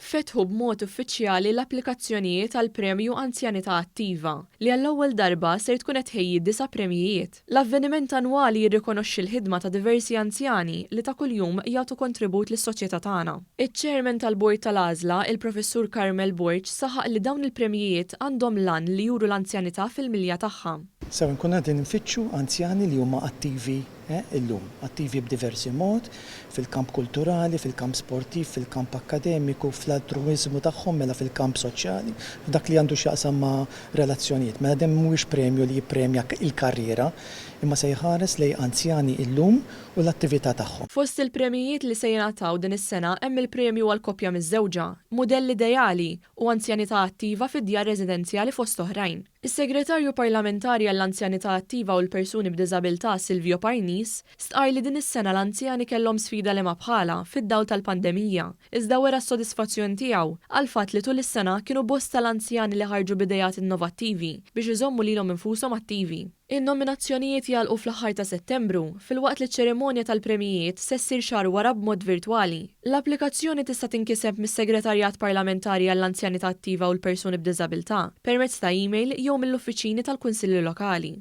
Fetħu b'mod uffiċjali l-applikazzjonijiet għall-Premju Anzjanità Attiva, li għall-ewwel darba ser tkun qed tħejji disa' premjijiet. L-avveniment annwali jirrikonoxxi l-ħidma ta' diversi anzjani li ta' kuljum jagħtu kontribut lis-soċjetà tagħna. Iċ-Chairman tal-Bord tal-Għażla, il-Professur Carmel Borg saħaq li dawn il-premjijiet għandhom l-għan li juru l-anzjanità fil-milja tagħha. Sew inkunu qegħdin infittxu anzjani li huma attivi illum, attivi b'diversi mod, fil-kamp kulturali, fil-kamp sportiv, fil-kamp akkademiku, fl-altruwiżmu tagħhom, mela fil-kamp soċjali, f'dak li għandu x'jaqsam ma' relazzjonijiet. Mela dan mhuwiex premju li jippremja il-karriera, imma se jħares lejn anzjani illum u l-attività tagħhom. Fost il-premjijiet li se jingħataw din is-sena hemm il-premju għal koppja miżżewġa, mudell ideali u anzjanità attiva fid-djar residenzjali fost oħrajn. Is-Segretarju Parlamentari għall-Anzjanità Attiva u l-Persuni b'Diżabilità Silvio Parnis stqarr li din is-sena l-anzjani kellhom sfida liema bħalha fid-dawl tal-pandemija, iżda wera s-sodisfazzjon tiegħu għall-fatt li tul is-sena kienu bosta l-anzjani li ħarġu b'ideat innovattivi biex iżommu lilhom infushom attivi. In-nominazzjonijiet jagħlqu fl-aħħar ta' Settembru, filwaqt li ċ-ċerimonja tal-premjijiet se ssir xahar wara b'mod virtwali. L-applikazzjoni tista' tinkiseb mis-Segretarjat Parlamentari għall-Anzjanità Attiva u l-Persuni b'Diżabilità permezz ta' email jew mill-uffiċini tal-Kunsilli Lokali.